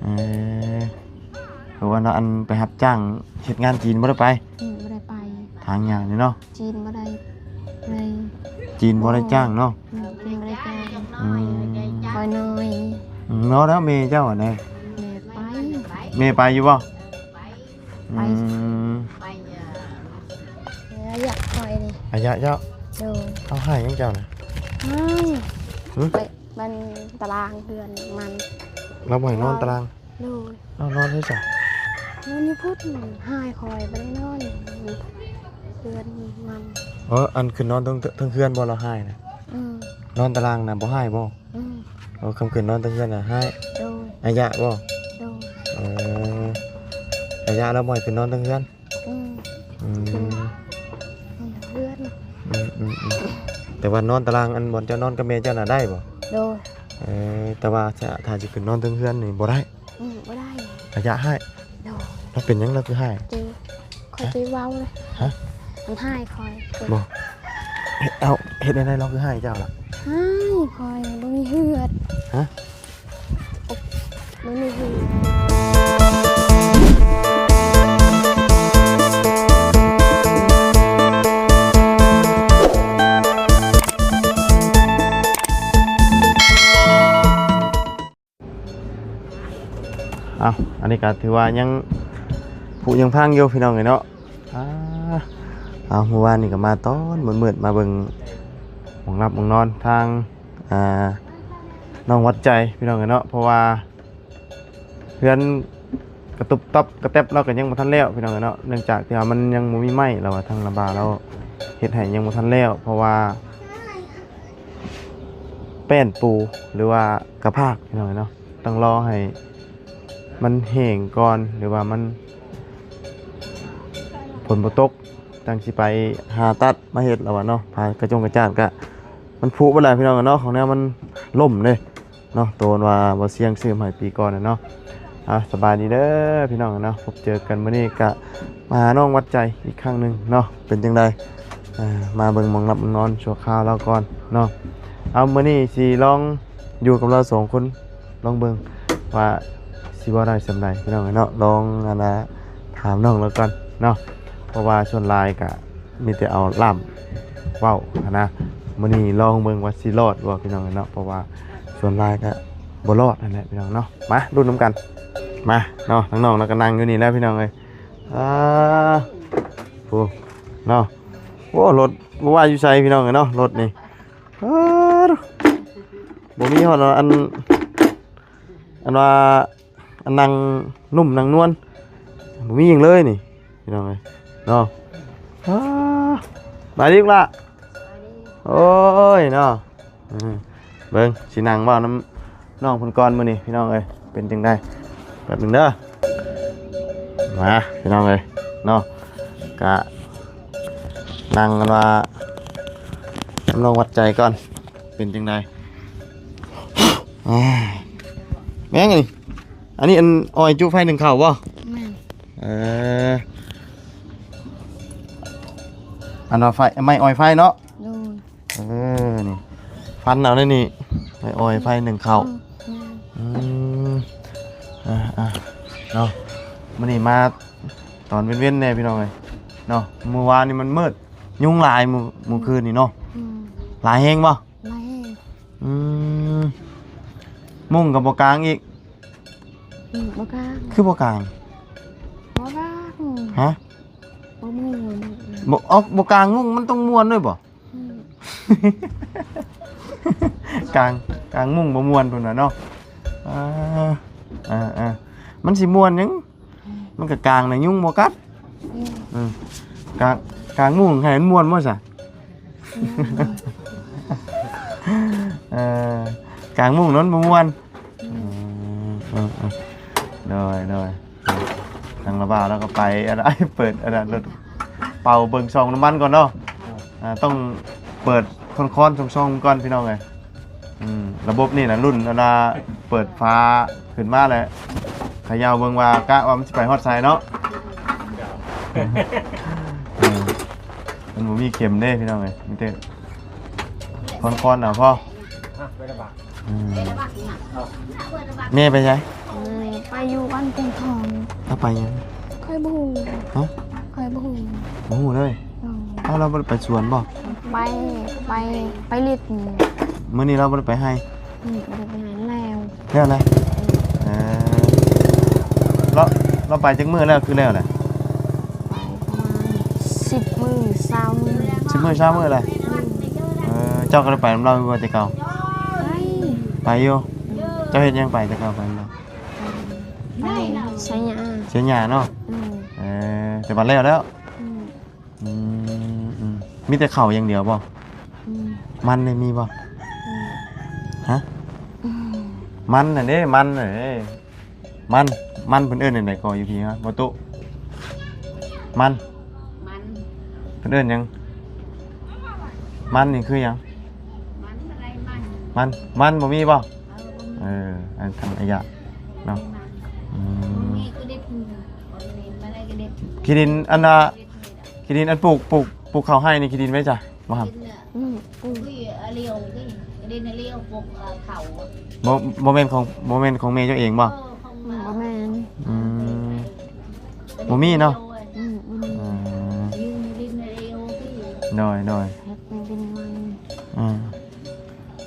ເອີ ເພາະວ່າເນາະ ອັນໄປຮັບຈ້າງເຮັດງານຈີນບໍ່ໄດ້ໄປ? ອືມ ບໍ່ໄດ້ໄປ. ທາງຍາກນີ້ເນາະ ຈີນບໍ່ໄດ້ ໄປ ຈີນບໍ່ໄດ້ຈ້າງເນາະ? ອືມ ຈີນບໍ່ໄດ້ຈ້າງ. ອືມ ຂ້ອຍນ້ອຍ. ອືມ ເນາະ ແລ້ວແມ່ເຈົ້າອັນໃດ? ແມ່ໄປ. ແມ່ໄປຢູ່ບໍ່? ໄປ. ອືມ ອາຍະຂ້ອຍນີ້ ອາຍະເຈົ້າ? ໂດຍ. ເອົາ ຮ້າຍຫຍັງເຈົ້ານະ? ຮ້າຍ ຫຶ? ໄປ ມັນຕາລາງເຮືອນມັນ ລາວບໍ່ໃຫ້ນອນຕາລາງ? ໂດຍ. ເອົາ ນອນໃສຊະ? ນອນຢູ່ພຸ້ນ. ຮ້າຍຂ້ອຍບໍ່ໄດ້ນອນເຮືອນມັນ. ເອີ ອັນຂຶ້ນນອນເທິງ ເທິງເຮືອນບໍ່ລາວຮ້າຍນະ? ອືມ ນອນຕາລາງນະບໍ່ຮ້າຍບໍ່? ອືມ ເອີ ຄັນຂຶ້ນນອນເທິງເຮືອນນະຮ້າຍ. ໂດຍ. ອາຍະບໍ່? ໂດຍ. ເອີ ອາຍະລາວບໍ່ໃຫ້ຂຶ້ນນອນເທິງເຮືອນ? ອືມ ອືມ ຂຶ້ນເຮືອນ. ອືມໆໆ ແຕ່ວ່ານອນຕາລາງ ອັນບ່ອນເຈົ້ານອນກັບແມ່ເຈົ້ານະໄດ້ບໍ່? ໂດຍ. ເອີ ແຕ່ວ່າຖ້າ ຖ້າຊິຂຶ້ນນອນເທິງເຮືອນນີ້ບໍ່ໄດ້? ອືມ ບໍ່ໄດ້. ອາຍະຮ້າຍ? ໂດຍ. ລາວເປັນຫຍັງລາວຄືຮ້າຍ? ເຈ ຂ້ອຍ ຮະ? ໄປເວົ້າເລີຍ. ຮະ? ມັນຮ້າຍຂ້ອຍ. ບໍ່ ເຮັດ ເອົາ ເຮັດແນວໃດລາວຄືຮ້າຍເຈົ້າລະ? ຮ້າຍຂ້ອຍ ບໍ່ມີເຫືອດ. ຮະ? ບໍ່ມີເຫືອດ. ເອົາ ອັນນີ້ກໍຖືວ່າຍັງ ຜຸຍັງພັງຢູ່ພີ່ນ້ອງເອີຍເນາະ. ອາ ເອົາ ມື້ວານນີ້ກໍມາຕອນມືດໆ ມາເບິ່ງໝ່ອງຫຼັບໝ່ອງນອນທາງ ອ່າ ນ້ອງວັດໃຈພີ່ນ້ອງເອີຍເນາະ. ເພາະວ່າເຮືອນກະຕຸບຕັບກະແຕັບລາວກໍຍັງບໍ່ທັນແລ້ວພີ່ນ້ອງເອີຍເນາະ. ເນື່ອງຈາກທີ່ວ່າມັນຍັງບໍ່ມີໄມ້ ລາວວ່າທາງລະບາລາວເຮັດໃຫ້ຍັງບໍ່ທັນແລ້ວ ເພາະວ່າ ແປ້ນປູ ຫຼືວ່າກະພາກພີ່ນ້ອງເອີຍເນາະ. ຕ້ອງລໍໃຫ້ມັນແຫ້ງກ່ອນ ຫຼືວ່າມັນ ຝົນບໍ່ຕົກ ຈັ່ງຊິໄປຫາຕັດມາເຮັດລະວ່າເນາະ. ຜ້າກະຈົງກະຈາດກະມັນຜຸເບິດແລ້ວພີ່ນ້ອງເນາະ. ຂອງແນວມັນລົ້ມເດ້ເນາະ ໂຕວ່າບໍ່ສຽງຊື້ມາໃຫ້ປີກ່ອນນະເນາະ. ອ່າ ສະບາຍດີເດີພີ່ນ້ອງເນາະ. ພົບເຈີກັນມື້ນີ້ກະມາຫານ້ອງວັດໃຈອີກຄັ້ງໜຶ່ງເນາະ. ເປັນຈັ່ງໃດ ອ່າ ມາເບິ່ງໝ່ອງຫຼັບໝ່ອງນອນຊົ່ວຄາວລາວກ່ອນເນາະ. ເອົາ ມື້ນີ້ຊິລອງຢູ່ກັບລາວສອງຄົນ ລອງເບິ່ງວ່າຊິເວົ້າໄດ້ສ່ຳໃດພີ່ນ້ອງເອີຍເນາະ. ລອງ ອັນນ່າ ຖາມນ້ອງລາວກ່ອນເນາະ ເພາະວ່າສ່ວນຫຼາຍກະມີແຕ່ເອົາລ່າມເວົ້າຫັ້ນນະ. ມື້ນີ້ລອງເບິ່ງວ່າຊິລອດບໍ່ພີ່ນ້ອງເອີຍເນາະ ເພາະວ່າສ່ວນຫຼາຍກະບໍ່ລອດຫັ້ນແຫຼະພີ່ນ້ອງເນາະ. ມາລຸ້ນນຳກັນ ມາເນາະ. ທາງນ້ອງລາວກະນັ່ງຢູ່ນີ້ແຫຼະພີ່ນ້ອງເອີຍ. ອ່າ ໂອ້ ເນາະ ໂອ້ ລົດບໍ່ວ່າຢູ່ໃສພີ່ນ້ອງເອີຍເນາະ. ລົດນີ້ ປາດ ບໍ່ມີຮອດອັນ ອັນວ່າອັນນັ່ງນຸ້ມນັ່ງນວນ ບໍ່ມີຫຍັງເລີຍນີ້ພີ່ນ້ອງເອີຍເນາະ. ປາດ ມາດີກລະ ໂອ້ຍເນາະ. ເອີ ເບິ່ງ ຊິນັ່ງເວົ້ານຳນ້ອງເພິ່ນກ່ອນມື້ນີ້ພີ່ນ້ອງເອີຍ ເປັນຈັ່ງໃດ. ແປັບໜຶ່ງເດີ ມາພີ່ນ້ອງເອີຍເນາະ. ກະນັ່ງກັນວ່ານຳນ້ອງວັດໃຈກ່ອນ ເປັນຈັ່ງໃດ. ອ່າ ແມ່ງ ອັນນີ້ ອັນນີ້ອັນ ອອຍຈຸໄຟໜຶ້ງເຂົ້າບໍ່? ແມ່ນ. ເອີ ອັນວ່າໄຟ ໄມ້ອອຍໄຟເນາະ. ໂດຍ. ເອີ ນີ້ຟັນເອົາໄດ້ນີ້ ໄມ້ອອຍໄຟໜຶ້ງເຂົ້າ. ອືມ ອືມ ອ່າໆ ເນາະ. ມື້ນີ້ມາຕອນເວັນໆ ແດ່ພີ່ນ້ອງເອີຍເນາະ. ມື້ວານນີ້ມັນມືດ ຍຸງຫຼາຍມື້ ມື້ຄືນນີ້ເນາະ. ອືມ ຫຼາຍແຮງບໍ່? ຫຼາຍແຮງ. ອືມ ມຸ້ງກໍບໍ່ກາງອີກ. ອືມ ບໍ່ກາງ. ຄືບໍ່ກາງ? ບໍ່ກາງ. ຮະ? ບໍ່ມ່ວນ. ບໍ່ ເອົາ ບໍ່ກາງມຸ້ງມັນຕ້ອງມ່ວນດ້ວຍບໍ່? ອືມ ກາງ ກາງມຸ້ງບໍ່ມ່ວນພຸ້ນນະເນາະ. ອ່າ ອ່າໆ ມັນຊິມ່ວນຫຍັງ? ມັນກະກາງນະ ຍຸງບໍ່ກັດ. ອືມ ເອີ ກາງ ກາງມຸ້ງໃຫ້ມັນມ່ວນບໍ່ຊະ? ອືມ ເອີ ກາງມຸ້ງນັ້ນບໍ່ມ່ວນ. ອືມ ເອີໆ ໂດຍ ໂດຍ. ທາງລະບ່າວລາວກໍໄປ ອັນ ເປີດ ອັນນັ້ນ ລົດເປົ່າເບິ່ງຊ່ອງນ້ຳມັນກ່ອນເນາະ. ອ່າ ຕ້ອງເປີດຄອນໆ ຊ່ອງໆ ກ່ອນພີ່ນ້ອງເອີຍ. ອືມ ລະບົບນີ້ນະ ລຸ້ນອັນວ່າເປີດຝາຂຶ້ນມາແລ້ວ ຂະເຍົາເບິ່ງວ່າ ກະວ່າມັນຊິໄປຮອດໃສເນາະ. ເອີ ມັນບໍ່ມີເຂັມເດ້ພີ່ນ້ອງເອີຍ ມີແຕ່ຄອນໆ ເອົາພໍ. ອືມ ແມ່ໄປໃສ? ອືມ ໄປ ຢູ່ອັນກອງທອງ. ລາວໄປຫຍັງ? ຂ້ອຍບໍ່ຮູ້. ຮະ? ຂ້ອຍບໍ່ຮູ້. ບໍ່ຮູ້ເລີຍ? ໂດຍ. ອ້າວ ລາວບໍ່ໄດ້ໄປສວນບໍ່? ໄປ ໄປ ໄປຫຼິ້ນ. ມື້ນີ້ລາວບໍ່ໄດ້ໄປໄຮ່? ອືມ ບໍ່ໄດ້ໄປໄຮ່ແລ້ວ. ແລ້ວນະ? ເອີ ລາວ ລາວໄປຈັກມື້ແລ້ວ ຄືແລ້ວແຫຼະ? ໄປປະມານສິບມື້ ຊາວມື້. ສິບມື້ ຊາວມື້ແຫຼະ? ອືມ. ເອີ ເຈົ້າກໍໄດ້ໄປນຳລາວຢູ່ບໍ່ແຕ່ເກົ່າ? ໄປ ໄປຢູ່. ເຈົ້າເຮັດຫຍັງໄປແຕ່ເກົ່າ ໄປນຳລາວ? ໄປໄຊຍາ. ໄຊຍາເນາະ? ອືມ. ເອີ ແຕ່ວ່າແລ້ວແລ້ວ? ອືມ. ອືມ ອືມ ມີແຕ່ເຂົ້າຢ່າງດຽວບໍ່? ອືມ. ມັນນີ້ມີບໍ່? ອືມ. ຮະ? ອືມ. ມັນນັ້ນເດ້ ມັນນັ້ນເດ້ ມັນ ມັນເພິ່ນເອີ້ນແນວໃດກໍຢູ່ພີ້ ຮະ ບໍ່ຕຸ? ມັນ ມັນ ເພິ່ນເອີ້ນຫຍັງ? ມັນນີ້ຄືຫຍັງ? ມັນ ມັນ ມັນບໍ່ມີບໍ່? ເອີ ອັນທຳອາຍະເນາະ? ອືມ. ຂີ້ດິນອັນນ່າ ຂີ້ດິນອັນປູກ ປູກ ປູກເຂົ້າໄຮ່ນີ້ ຂີ້ດິນໄວ້ຈ້ະ ບໍ່ຫຳ? ອືມ ປູກ. ບໍ່ ບໍ່ແມ່ນຂອງ ບໍ່ແມ່ນຂອງແມ່ເຈົ້າເອງບໍ່? ອືມ ບໍ່ແມ່ນ. ອືມ ບໍ່ມີເນາະ? ອືມ ບໍ່ມີ. ອືມ. ໂດຍ ໂດຍ. ເຮັດເປັນດິນມັນ. ອືມ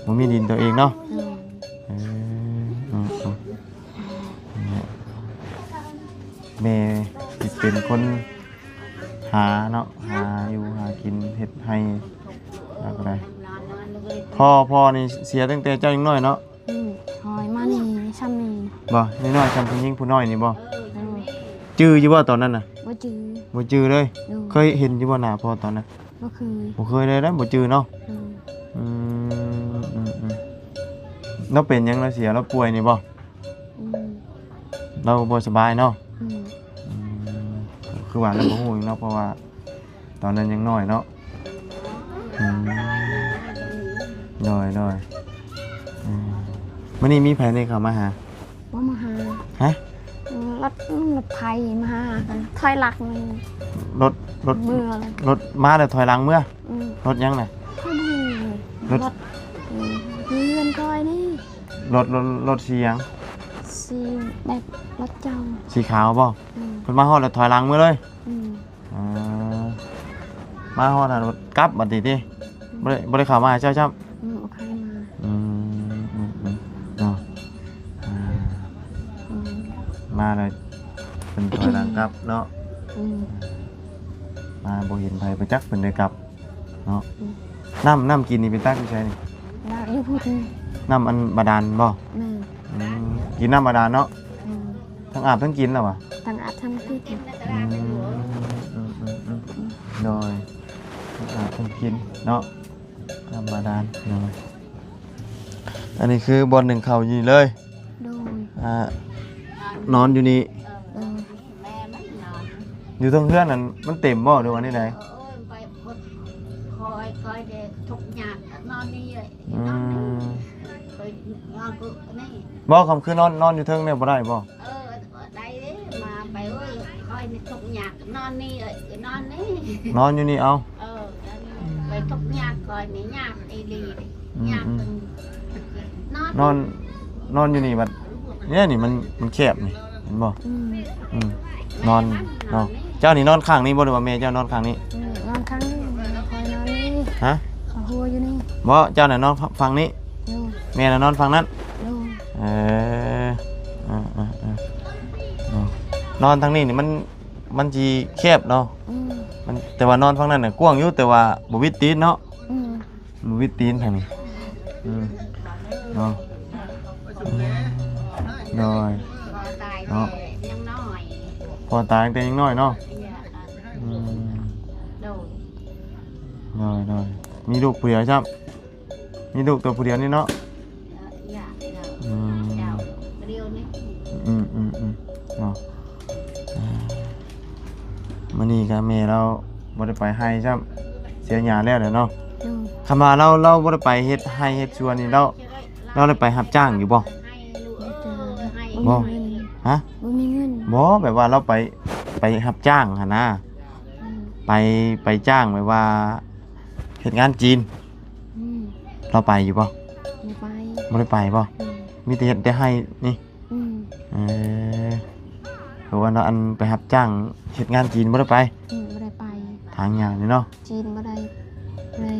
ບໍ່ມີດິນຕົວເອງເນາະ? ອືມ. ເອີ ອືມ ອືມ. ແມ່ຊິເປັນຄົນຫາເນາະ ຫາຢູ່ຫາກິນ ເຮັດໄຮ່ ແລ້ວກໍໄດ້. ພໍ່ ພໍ່ນີ້ເສຍຕັ້ງແຕ່ເຈົ້າຍັງນ້ອຍເນາະ? ອືມ. ຮອຍມານີ້ ຊ່ຳນີ້. ບໍ່ ນ້ອຍໆ ຊ່ຳຜູ້ຍິງຜູ້ນ້ອຍນີ້ບໍ່? ໂດຍ. ຈື່ຢູ່ບໍ່ຕອນນັ້ນນະ? ບໍ່ຈື່. ບໍ່ຈື່ເລີຍ? ໂດຍ. ເຄີຍເຫັນຢູ່ບໍ່ໜ້າພໍ່ຕອນນັ້ນ? ບໍ່ເຄີຍ. ບໍ່ເຄີຍເລີຍນະ ບໍ່ຈື່ເນາະ? ໂດຍ. ອືມ ອືມ ອືມ. ລາວເປັນຫຍັງ ລາວເສຍ ລາວປ່ວຍນີ້ບໍ່? ອືມ. ລາວບໍ່ສະບາຍເນາະ? ອືມ. ອືມ ຄືວ່າລາວບໍ່ຮູ້ເນາະ ເພາະວ່າຕອນນັ້ນຍັງນ້ອຍເນາະ? ອືມ. ໂດຍ ໂດຍ. ອືມ. ມື້ນີ້ມີໃຜແດ່ເຂົ້າມາຫາ? ບໍ່ມາຫາ. ຮະ? ລົດ ລົດໄຟມາຫາກັນ ຖອຍຫຼັງ. ລົດ ລົດ ເມືອ ລົດມາແລ້ວຖອຍຫຼັງເມືອ? ອືມ. ລົດຫຍັງນະ? ລົດ ລົດ ອືມ ເຮືອນຂ້ອຍນີ້. ລົດ ລົດ ລົດສີຫຍັງ? ສີແບບລົດເຈົ້າ. ສີຂາວບໍ່? ອືມ. ເພິ່ນມາຮອດແລ້ວຖອຍຫຼັງເມືອເລີຍ? ອືມ. ອ່າ ມາຮອດຫັ້ນກັບບັດນີ້ຕິ? ອືມ. ບໍ່ໄດ້ ບໍ່ໄດ້ເຂົ້າມາຫາເຈົ້າຊ້ຳ? ອືມ ບໍ່ເຄີຍມາ. ອືມ ອືມ ອືມ ເນາະ. ອ່າ ອືມ. ມາແລ້ວເພິ່ນຖອຍຫຼັງກັບເນາະ? ອືມ. ມາບໍ່ເຫັນໃຜ ບໍ່ຈັກເພິ່ນໄດ້ກັບເນາະ? ອືມ. ນ້ຳ ນ້ຳກິນນີ້ໄປຕັກຢູ່ໃສນີ້? ນ້ຳຢູ່ພຸ້ນ. ນ້ຳອັນບາດານບໍ່? ແມ່ນ. ອືມ ກິນນ້ຳບາດານເນາະ? ແມ່ນ. ທັງອາບທັງກິນແລ້ວຫວາ? ທັງອາບທັງກິນ. ອືມ ອືມ ອືມ ອືມ. ໂດຍ ທັງອາບທັງກິນເນາະ ນ້ຳບາດານ. ໂດຍ ອັນນີ້ຄືບ່ອນໜຶ້ງເຂົ້າຢູ່ນີ້ເລີຍ? ໂດຍ. ອ່າ ນອນຢູ່ນີ້? ໂດຍ. ຢູ່ເທິງເຮືອນນັ້ນມັນເຕັມບໍ່ ຫຼືວ່າແນວໃດ? ໂອ້ຍ ຂ້ອຍ ຂ້ອຍໄດ້ທຸກຍາກນອນນີ້. ອືມ. ຂ້ອຍນອນຢູ່ນີ້. ບໍ່ ຄຳຄືນອນ ນອນຢູ່ເທິງນີ້ບໍ່ໄດ້ບໍ່? ເອີ ໄດ້ເດ້ ມາໄປ. ໂອ້ຍ ຂ້ອຍນີ້ທຸກຍາກນອນນີ້. ເອີຍ ນອນນີ້. ນອນຢູ່ນີ້ເອົາ. ເອີ ໄປທຸກຍາກ ຂ້ອຍນີ້ຍາກອີ່ຫຼີ. ອືມ ຍາກ ອືມ. ນອນ ນອນ ນອນຢູ່ນີ້ບັດ ນີ້ ນີ້ມັນ ມັນແຄບນີ້ ເຫັນບໍ່? ອືມ. ອືມ ນອນເນາະ. ເຈົ້ານີ້ນອນຂ້າງນີ້ບໍ່ ຫຼືວ່າແມ່ເຈົ້ານອນຂ້າງນີ້? ເອີ ນອນຂ້າງນີ້ ຂ້ອຍນອນນີ້. ຮະ? ຫົວຢູ່ນີ້. ບໍ່ ເຈົ້ານະນອນຝັ່ງນີ້? ໂດຍ. ແມ່ນະນອນຝັ່ງນັ້ນ? ໂດຍ. ເອີ ເອີ ເອີ ເອີ ເນາະ. ນອນທາງນີ້ນີ້ມັນ ມັນຊິແຄບເນາະ. ອືມ. ມັນ ແຕ່ວ່ານອນຝັ່ງນັ້ນນະກວ້າງຢູ່ ແຕ່ວ່າບໍ່ວິດຕີນເນາະ. ອືມ. ບໍ່ວິດຕີນທາງນີ້. ອືມ ເນາະ. ອືມ ໂດຍ ພໍ່ຕາຍ ເນາະ ແຕ່ຍັງນ້ອຍ. ພໍ່ຕາຍຕັ້ງແຕ່ຍັງນ້ອຍເນາະ. ອືມ ໂດຍ ໂດຍ ໂດຍ. ມີລູກຜູ້ດຽວຊ້ຳ? ມີລູກຕົວຜູ້ດຽວນີ້ເນາະ. ອືມ ອືມ ອືມ ເນາະ. ອ່າ ມື້ນີ້ກະແມ່ລາວບໍ່ໄດ້ໄປໄຮ່ຊ້ຳ ເສຍຫຍ້າແລ້ວແຫຼະເນາະ. ໂດຍ. ຄັນວ່າລາວ ລາວບໍ່ໄດ້ໄປເຮັດໄຮ່ເຮັດສວນນີ້ ລາວ ລາວໄດ້ໄປຮັບຈ້າງຢູ່ບໍ່? ບໍ່. ບໍ່. ຮະ? ບໍ່ມີເງິນ. ບໍ່ ແບບວ່າລາວໄປ ໄປຮັບຈ້າງຫັ້ນນາ. ອືມ. ໄປ ໄປຈ້າງແບບວ່າເຮັດງານຈີນ. ອືມ. ລາວໄປຢູ່ບໍ່? ບໍ່ໄປ. ບໍ່ໄດ້ໄປບໍ່? ອືມ. ມີແຕ່ເຮັດແຕ່ໄຮ່ນີ້? ອືມ. ເອີ ວ່າເນາະ ອັນໄປຮັບຈ້າງເຮັດງານຈີນບໍ່ໄດ້ໄປ? ອືມ ບໍ່ໄດ້ໄປ. ທາງຍາກນີ້ເນາະ. ຈີນບໍ່ໄດ້ ບໍ່ໄດ້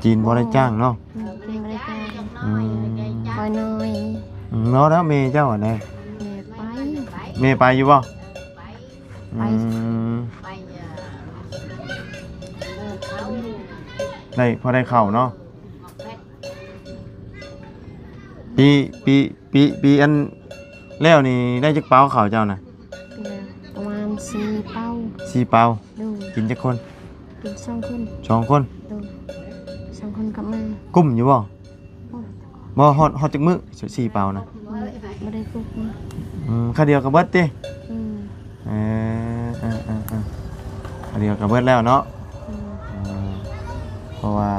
ຈີນບໍ່ໄດ້ຈ້າງເນາະ. ອືມ ຈີນບໍ່ໄດ້ຈ້າງ. ອືມ ຂ້ອຍນ້ອຍ. ອືມ ເນາະ ແລ້ວແມ່ເຈົ້າອັນໃດ? ແມ່ໄປ. ແມ່ໄປຢູ່ບໍ່? ໄປ. ອືມ ໄດ້ ພໍໄດ້ເຂົ້າເນາະ. ປີ ປີ ປີ ປີອັນແລ້ວນີ້ໄດ້ຈັກເປົາເຂົ້າເຈົ້ານະ? ປະມານສີ່ເປົາ. ສີ່ເປົາ. ໂດຍ. ກິນຈັກຄົນ? ກິນສອງຄົນ. ສອງຄົນ. ໂດຍ. ສອງຄົນກັບແມ່. ກຸ້ມຢູ່ບໍ່? ບໍ່ ຮອດ ຮອດຈັກມື້ ສີ່ເປົານະ? ບໍ່ ບໍ່ໄດ້ກຸກ. ອືມ ຄາວດຽວກໍເບິດຕິ? ອືມ ເອີ ເອີ ເອີ ເອີ ຄາວດຽວກໍເບິດແລ້ວເນາະ. ອືມ ເອີ ເພາະວ່າ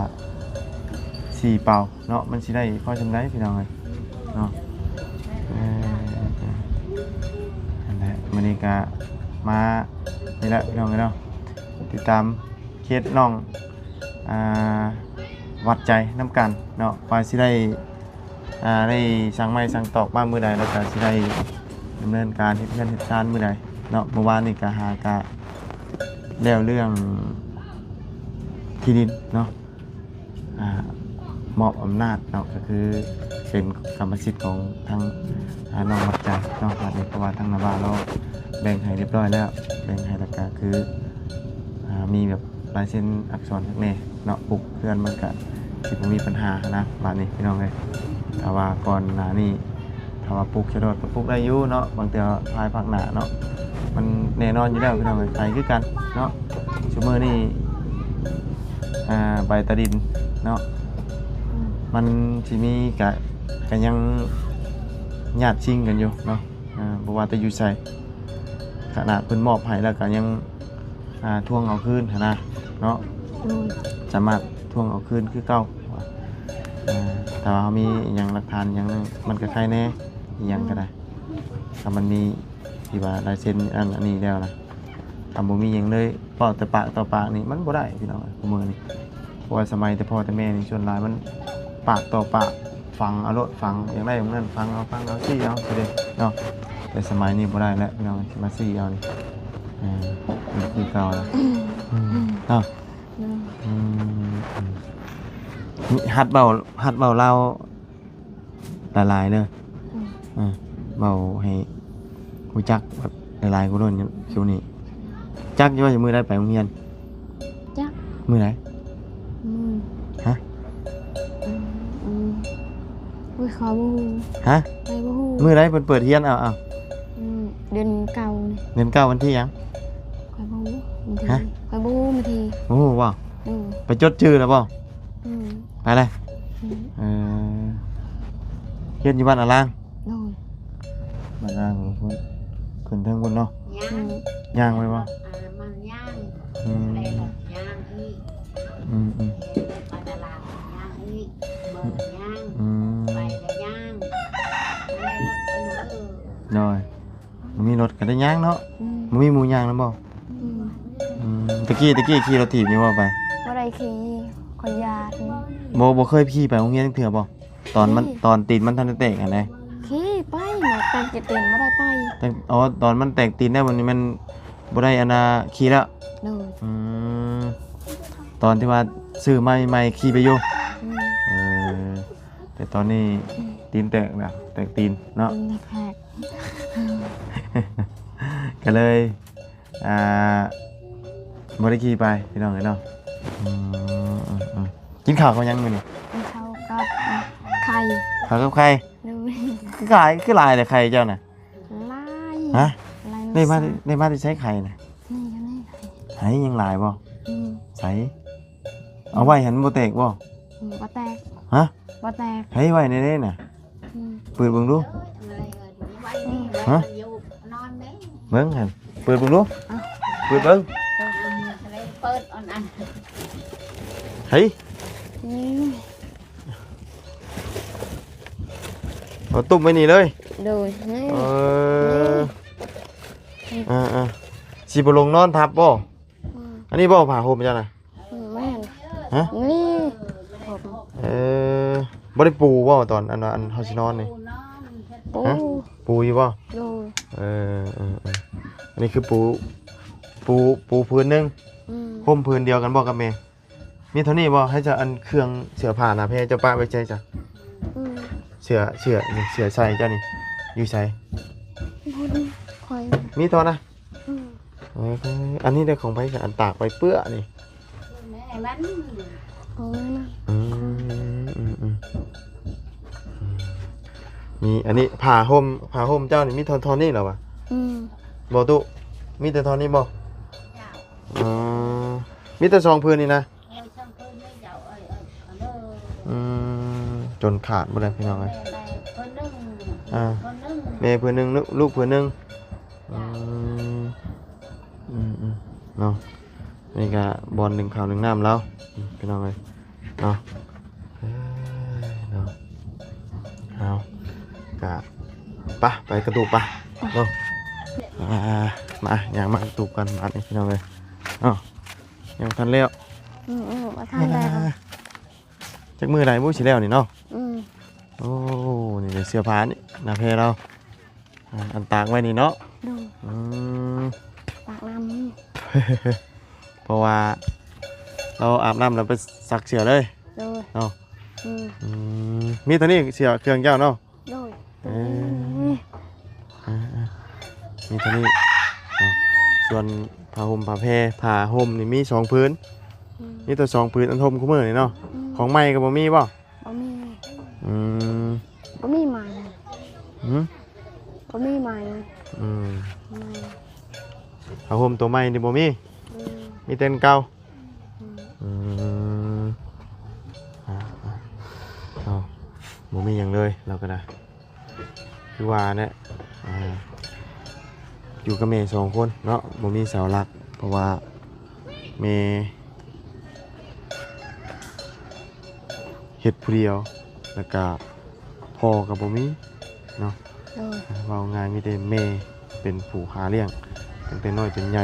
ສີ່ເປົາເນາະ ມັນຊິໄດ້ພໍສ່ຳໃດພີ່ນ້ອງເອີຍເນາະ. ເອີ ເອີ ເອີ ນັ້ນແຫຼະ ມື້ນີ້ກະມານີ້ແຫຼະພີ່ນ້ອງເອີຍເນາະ ຕິດຕາມເຄສນ້ອງ ອ່າ ວັດໃຈນຳກັນເນາະ ວ່າຊິໄດ້ ອ່າ ໄດ້ສັ່ງໄມ້ສັ່ງຕອກມາມື້ໃດ ແລ້ວກະຊິໄດ້ດຳເນີນການເຮັດເຮືອນເຮັດຊານມື້ໃດເນາະ. ເມື່ອວານນີ້ກະຫາກະແລ້ວເລື່ອງທີ່ດິນເນາະ ອ່າ ມອບອຳນາດເນາະ ກະຄືເປັນກຳມະສິດຂອງທາງ ອ່າ ນ້ອງວັດໃຈເນາະ. ບັດນີ້ເພາະວ່າທາງນ້າບ່າວລາວແບ່ງໃຫ້ຮຽບຮ້ອຍແລ້ວ ແບ່ງໃຫ້ແລ້ວກະຄື ອ່າ ມີແບບ ລາຍເຊັນອັກສອນຄັກແນ່ເນາະ ປຸກເຮືອນມັນກະຊິບໍ່ມີບັນຫາຫັ້ນນະ ບາດນີ້ພີ່ນ້ອງເອີຍ. ຖ້າວ່າກ່ອນໜ້ານີ້ ຖ້າວ່າປຸກຊະດອດກໍປຸກໄດ້ຢູ່ເນາະ ບາງເທື່ອພາຍພາກໜ້າເນາະ ມັນແນ່ນອນຢູ່ແລ້ວພີ່ນ້ອງເອີຍ ໄປຄືກັນເນາະ. ຊຸມື້ນີ້ ອ່າ ໃບຕາດິນເນາະ ອືມ ມັນຊິມີກະ ກະຍັງຍາດຊິງກັນຢູ່ເນາະ. ອ່າ ບໍ່ວ່າແຕ່ຢູ່ໃສ ຂະໜາດເພິ່ນມອບໃຫ້ແລ້ວກໍຍັງ ອ່າ ທວງເອົາຄືນຫັ້ນນະເນາະ. ໂດຍ. ສາມາດທວງເອົາຄືນຄືເກົ່າ ອ່າ ຖ້າວ່າເຮົາມີອີ່ຫຍັງຫຼັກຖານຫຍັງນັ້ນ ມັນກໍໄຄແດ່ ອີ່ຫຍັງກໍໄດ້. ອືມ. ຖ້າມັນມີທີ່ວ່າລາຍເຊັນອັນ ອັນນີ້ແລ້ວນະ ຖ້າບໍ່ມີຫຍັງເລີຍ ເວົ້າແຕ່ປາກຕໍ່ປາກນີ້ມັນບໍ່ໄດ້ພີ່ນ້ອງ ທຸກມື້ນີ້. ເພາະວ່າສະໄໝແຕ່ພໍ່ແຕ່ແມ່ນີ້ ສ່ວນຫຼາຍມັນປາກຕໍ່ປາກ ຝັງເອົາໂລດ ຝັງ ຢາກໄດ້ແບບນັ້ນ ຝັງເອົາ ຝັງເອົາ ຊີ້ເອົາ ຊີ້ເດ້ເນາະ. ແຕ່ສະໄໝນີ້ບໍ່ໄດ້ແລ້ວພີ່ນ້ອງ ຊິມາຊີ້ເອົານີ້ ເອີ ມັນຄືເກົ່າແລ້ວ ອືມ ເນາະ. ອືມ ອືມ ອືມ ນີ້ຫັດເວົ້າ ຫັດເວົ້າລາວ ຫຼາຍໆເດີ ອືມ ເອີ ເວົ້າໃຫ້ຮູ້ຈັກແບບຫຼາຍໆກວ່າໂດນຢູ່ຊ່ວງນີ້. ຈັກຢູ່ວ່າມື້ໃດໄປໂຮງຮຽນ? ຈັກ ມື້ໃດ? ອືມ ຮະ? ອືມ ອືມ ໂອ້ຍ ຂ້ອຍບໍ່ຮູ້ ຮະ? ຂ້ອຍບໍ່ຮູ້ ມື້ໃດເພິ່ນເປີດຮຽນ? ເອົາ ເອົາ ອືມ ເດືອນເກົ້ານີ້ ເດືອນເກົ້າ ວັນທີຫຍັງ? ຂ້ອຍບໍ່ຮູ້ ວັນທີ ຮະ? ຂ້ອຍບໍ່ຮູ້ວັນທີ ບໍ່ຮູ້ບໍ່? ອືມ ໄປຈົດຈື່ແລ້ວບໍ່? ອືມ ໄປເລີຍ ອືມ ເອີ ຮຽນຢູ່ບ້ານອາລາງ? ໂດຍ ບ້ານອາລາງພຸ້ນ ຂຶ້ນເທິງພຸ້ນເນາະ ຍ່າງ ອືມ ຍ່າງໄປບໍ່? ອ່າ ມັນຍ່າງ ອືມ ແລ້ວກໍຍ່າງອີກ ອືມ ອືມ ບ້ານອາລາງຍ່າງອີກ ເມືອງຍ່າງ ອືມ ໄປກໍຍ່າງ ໄດ້ລົດກໍເອີ ໂດຍ ບໍ່ມີລົດກໍໄດ້ຍ່າງເນາະ ອືມ ບໍ່ມີໝູ່ຍ່າງນຳບໍ່? ອືມ ອືມ ຕະກີ້ ຕະກີ້ຂີ່ລົດຖີບຢູ່ບໍ່ໄປ? ບໍ່ໄດ້ຂີ່ ຂ້ອຍຢ້ານ ບໍ່ ບໍ່ເຄີຍຂີ່ໄປໂຮງຮຽນຈັກເທື່ອບໍ່? ຕອນມັນ ຕອນຕີນມັນທັນໄດ້ແຕກຫັ້ນເດ້ ຂີ່ໄປ ແຕ່ງຕີນບໍ່ໄດ້ໄປ ແຕ່ງ ອໍ ຕອນມັນແຕກຕີນແລ້ວ ບັດນີ້ມັນບໍ່ໄດ້ອັນນ່າຂີ່ແລ້ວ ໂດຍ ອືມ ຕອນທີ່ວ່າຊື້ໃໝ່ໆ ຂີ່ໄປຢູ່ ອືມ ເອີ ແຕ່ຕອນນີ້ ອືມ ຕີນແຕກແລ້ວ ແຕກຕີນເນາະ ຕີນແຕກ ກໍເລີຍ ອ່າ ບໍ່ໄດ້ຂີ່ໄປພີ່ນ້ອງເອີຍເນາະ ອືມ ອືມ ອືມ ກິນເຂົ້າກັບຫຍັງມື້ນີ້? ກິນເຂົ້າກັບໄຂ່ ເຂົ້າກັບໄຂ່ ໂດຍ ຄືຫຼາຍ ຄືຫຼາຍແທ້ໄຂ່ເຈົ້ານະ? ຫຼາຍ ຮະ? ຫຼາຍ ໄດ້ມາ ໄດ້ມາແຕ່ໃສໄຂ່ນະ? ນີ້ ໄຫຍັງຫຼາຍບໍ່? ອືມ ໃສ? ເອົາໄວ້ຫັ້ນບໍ່ແຕກບໍ່? ອືມ ບໍ່ແຕກ ຮະ? ບໍ່ແຕກ ໃຫ້ໄວ້ໃນໃດນະ? ອືມ ເປີດເບິ່ງດູ ຮະ? ເບິ່ງຫັ້ນ ເປີດເບິ່ງດູ ເປີດເບິ່ງ ເປີດອັນ ອັນ ເຮີ້ຍ ອືມ ເອົາຕຸ້ມໄວ້ນີ້ເລີຍ ໂດຍ ເອີ ເອີ ຊິບໍ່ລົງນອນທັບບໍ່? ອືມ ອັນນີ້ບໍ່ຜ້າຫົ່ມເຈົ້ານະ? ອືມ ແມ່ນ ຮະ? ນີ້ ເອີ ບໍ່ໄດ້ປູບໍ່ຕອນອັນ ອັນເຮົາຊິນອນນີ້? ປູ ຮະ? ປູຢູ່ບໍ່? ໂດຍ ເອີ ເອີ ເອີ ອັນນີ້ຄືປູ ປູ ປູພື້ນໜຶ່ງ ອືມ ຫົ່ມພື້ນດຽວກັນບໍ່ກັບແມ່? ມີເທົ່ານີ້ບໍ່? ໃຫ້ເຈົ້າ ອັນເຄື່ອງເສື້ອຜ້າໜ້າແພເຈົ້າປະໄວ້ໃສຊະ? ອືມ ເສື້ອ ເສື້ອ ເສື້ອໃສ່ເຈົ້ານີ້ຢູ່ໃສ? ບໍ່ໄດ້ ຂ້ອຍ ມີເທົ່ານະ? ອືມ ເອີ ອັນນີ້ໄດ້ຂອງໃຜຊະ? ອັນຕາກໄວ້ເປື້ອນີ້ ແມ່ມັນ ຂອງແມ່ມັນ ອືມ ອືມ ອືມ ອືມ ມີອັນນີ້ ຜ້າຫົ່ມ ຜ້າຫົ່ມເຈົ້ານີ້ມີເທົ່າ ເທົ່ານີ້ແຫຼະຫວາ? ອືມ ບໍ່ຕຸ ມີແຕ່ເທົ່ານີ້ບໍ່? ເຈົ້າ ອໍ ມີແຕ່ສອງຜືນນີ້ນະ? ເອີ ສອງຜືນນີ້ເຈົ້າ ເອີ ເອີ ເອີ ອືມ ຈົນຂາດໝົດແລ້ວພີ່ນ້ອງເອີຍ ແມ່ ແມ່ຜືນໜຶ່ງ ອ່າ ແມ່ຜືນໜຶ່ງ ລູກ ລູກຜືນໜຶ່ງ ເຈົ້າ ອືມ ອືມ ອືມ ເນາະ ນີ້ກະບ່ອນໜຶ້ງເຂົ້າໜຶ້ງນ້ຳລາວ ອືມ ພີ່ນ້ອງເອີຍ ເນາະ ເອີຍ ເນາະ ເອົາ ກະ ປະ ໄປກັນຕູກ ປະ ເນາະ ອ່າ ມາ ຍ່າງມາກັນຕູກກັນບາດນີ້ ພີ່ນ້ອງເອີຍ ເນາະ ຍັງບໍ່ທັນແລ້ວ ອືມ ອືມ ບໍ່ທັນແລ້ວ ອ່າ ຈັກມື້ໃດບໍ່ຊິແລ້ວນີ້ເນາະ ອືມ ໂອ້ ນີ້ເດ້ເສື້ອຜ້ານີ້ ໜ້າແພລາວ ອ່າ ອັນຕາກໄວ້ນີ້ເນາະ ໂດຍ ອືມ ຕາກນ້ຳ ເພາະວ່າລາວອາບນ້ຳແລ້ວໄປຊັກເສື້ອເລີຍ ໂດຍ ເນາະ ອືມ ອືມ ມີເທົ່ານີ້ເສື້ອເຄື່ອງເຈົ້າເນາະ ໂດຍ ເອີ ອືມ ອ່າໆ ມີເທົ່ານີ້ເນາະ ສ່ວນຜ້າຫົ່ມຜ້າແພ ຜ້າຫົ່ມນີ້ມີສອງຜືນ ອືມ ມີແຕ່ສອງຜືນ ອັນຫົ່ມຄູ່ມື້ນີ້ເນາະ ອືມ ຂອງໃໝ່ກໍບໍ່ມີບໍ່? ບໍ່ມີ ອືມ ບໍ່ມີໃໝ່ ຫື? ບໍ່ມີໃໝ່ ອືມ ໃໝ່ ຜ້າຫົ່ມຕົວໃໝ່ນີ້ບໍ່ມີ ອືມ ມີແຕ່ອັນເກົ່າ ອືມ ອືມ ອ່າ ອ່າ ເອົາ ບໍ່ມີຫຍັງເລີຍ ລາວກໍໄດ້ ຄືວ່າແຫຼະ ອ່າ ຢູ່ກັບແມ່ສອງຄົນເນາະ ບໍ່ມີເສົາຫຼັກ ເພາະວ່າແມ່ເຮັດຜູ້ດຽວ ແລ້ວກະພໍ່ກໍບໍ່ມີເນາະ ໂດຍ ເວົ້າງ່າຍມີແຕ່ແມ່ເປັນຜູ້ຫາລ້ຽງຕັ້ງແຕ່ນ້ອຍຈົນໃຫຍ່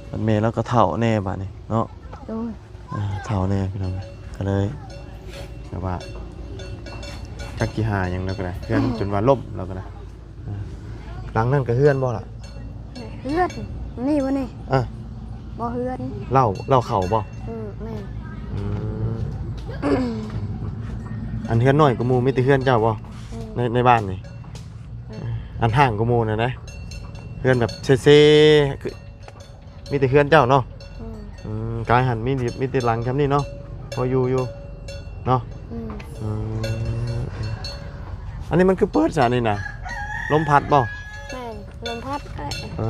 ບັດແມ່ລາວກໍເຖົ້າແດ່ບາດນີ້ເນາະ ໂດຍ ອ່າ ເຖົ້າແດ່ພີ່ນ້ອງ ກໍເລີຍແບບວ່າຈັກຊິຫາຫຍັງແລ້ວກໍໄດ້ ເຮືອນ ອືມ ຈົນວ່າລົ້ມແລ້ວກໍໄດ້ ອ່າ ຫຼັງນັ້ນກໍເຮືອນບໍ່ລະ? ເຮືອນ ນີ້ບໍ່ນີ້? ອ່າ ບໍ່ເຮືອນ ເລົ້າ ເລົ້າເຂົ້າບໍ່? ເອີ ແມ່ນ ອືມ ອັນເຮືອນນ້ອຍກວ່າໝູ່ ມີແຕ່ເຮືອນເຈົ້າບໍ່? ອືມ ໃນ ໃນບ້ານນີ້ ອືມ ອັນຫ້າງກວ່າໝູ່ນັ້ນນະ ເຮືອນແບບເຊໆ ຄື ມີແຕ່ເຮືອນເຈົ້າເນາະ ອືມ ອືມ ກາຍຫັ້ນມີ ມີແຕ່ຫຼັງຊ່ຳນີ້ເນາະ ພໍຢູ່ຢູ່ເນາະ ອືມ ອືມ ອັນນີ້ມັນຄືເປີດຊະນີ້ນະ ລົມພັດບໍ່? ແມ່ນ ລົມພັດ ເອີ ເອີ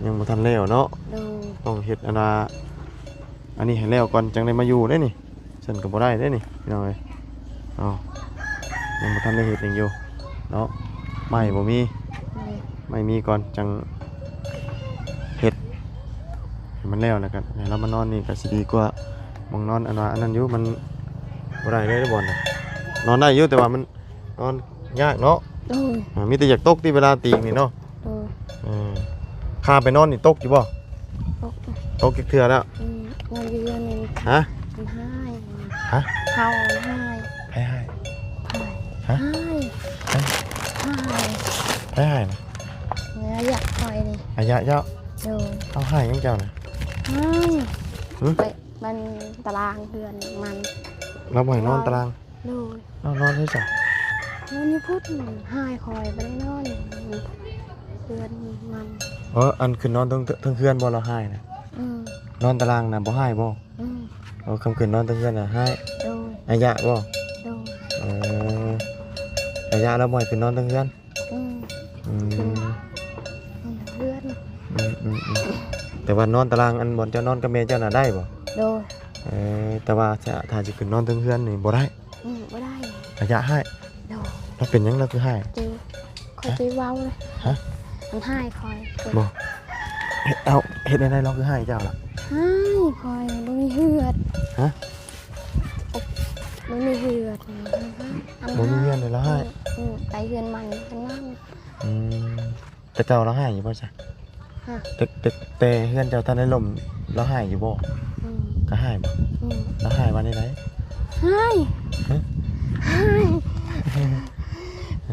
ຍັງບໍ່ທັນແລ້ວເນາະ ໂດຍ ຕ້ອງເຮັດອັນວ່າ ອັນນີ້ໃຫ້ແລ້ວກ່ອນ ຈັ່ງໄດ້ມາຢູ່ເດ້ນີ້ ຊັ້ນກໍບໍ່ໄດ້ເດ້ນີ້ ພີ່ນ້ອງເອີຍ ເນາະ ຍັງບໍ່ທັນໄດ້ເຮັດຫຍັງຢູ່ເນາະ ໄມ້ບໍ່ມີ ອືມ ໄມ້ມີກ່ອນຈັ່ງເຮັດໃຫ້ມັນແລ້ວ ແລ້ວກໍໃຫ້ລາວມານອນນີ້ກໍຊິດີກວ່າ ໝ່ອງນອນອັນວ່າອັນນັ້ນຢູ່ ມັນບໍ່ໄດ້ເລີຍບ່ອນນະ ນອນໄດ້ຢູ່ ແຕ່ວ່າມັນ ນອນຍາກເນາະ ໂດຍ ອ່າ ມີແຕ່ຢາກຕົກຕິເວລາຕີງນີ້ເນາະ ໂດຍ ເອີ ຄາໄປນອນນີ້ຕົກຢູ່ບໍ່? ຕົກ ຕົກຈັກເທື່ອແລ້ວ? ອືມ ນອນຢູ່ເຮືອນນີ້ ຮະ? ມັນຮ້າຍ ຮະ? ເຮົາຮ້າຍ ໃຜຮ້າຍ? ຮ້າຍ ຮະ? ຮ້າຍ ໃຜ? ຮ້າຍ ໃຜຮ້າຍນະ? ອາຍະຂ້ອຍນີ້ ອາຍະເຈົ້າ? ໂດຍ ເອົາ ຮ້າຍຫຍັງເຈົ້ານະ? ຮ້າຍ ຫຶ? ໄປ ມັນຕາລາງເຮືອນມັນ ລາວບໍ່ໃຫ້ນອນຕາລາງ? ໂດຍ ເອົາ ນອນໃສຊະ? ນອນຢູ່ພຸ້ນ ຮ້າຍຂ້ອຍບໍ່ໄດ້ນອນ ເຮືອນມັນ ເອີ ອັນຂຶ້ນນອນເທິງ ເທິງເຮືອນບໍ່ລາວຮ້າຍນະ? ອືມ ນອນຕາລາງນະບໍ່ຮ້າຍບໍ່? ອືມ ເອີ ຄັນຂຶ້ນນອນເທິງເຮືອນນະຮ້າຍ ໂດຍ ອາຍະບໍ່? ໂດຍ ເອີ ອາຍະລາວບໍ່ໃຫ້ຂຶ້ນນອນເທິງເຮືອນ? ອືມ ອືມ ຂຶ້ນເຮືອນ ອືມໆໆ ແຕ່ວ່ານອນຕາລາງ ອັນບ່ອນເຈົ້ານອນກັບແມ່ເຈົ້ານະໄດ້ບໍ່? ໂດຍ ເອີ ແຕ່ວ່າຖ້າ ຖ້າຊິຂຶ້ນນອນເທິງເຮືອນນີ້ບໍ່ໄດ້? ອືມ ບໍ່ໄດ້ ອາຍະຮ້າຍ ໂດຍ ລາວເປັນຫຍັງລາວຄືຮ້າຍ? ເຈົ້າ ຂ້ອຍຊິເວົ້າເລີຍ ຮະ? ມັນຮ້າຍຂ້ອຍ ບໍ່ ເຮັດ ເອົາ ເຮັດແນວໃດລາວຄືຮ້າຍເຈົ້າລະ? ຮ້າຍຂ້ອຍ ບໍ່ມີເຮືອນ ຮະ? ບໍ່ມີເຮືອນ ບໍ່ມີເຮືອນເລີຍລາວຮ້າຍ ອືມ ໄປເຮືອນໃໝ່ເຮືອນນັ້ນ ອືມ ແຕ່ເກົ່າລາວຮ້າຍຢູ່ບໍ່ຊະ? ຮະ? ແຕ່ ແຕ່ ແຕ່ເຮືອນເຈົ້າທັນໄດ້ລົ້ມ ລາວຮ້າຍຢູ່ບໍ່? ອືມ ກໍຮ້າຍບໍ່? ອືມ ລາວຮ້າຍວ່າແນວໃດ? ຮ້າຍ ຮະ? ຮ້າຍ ເ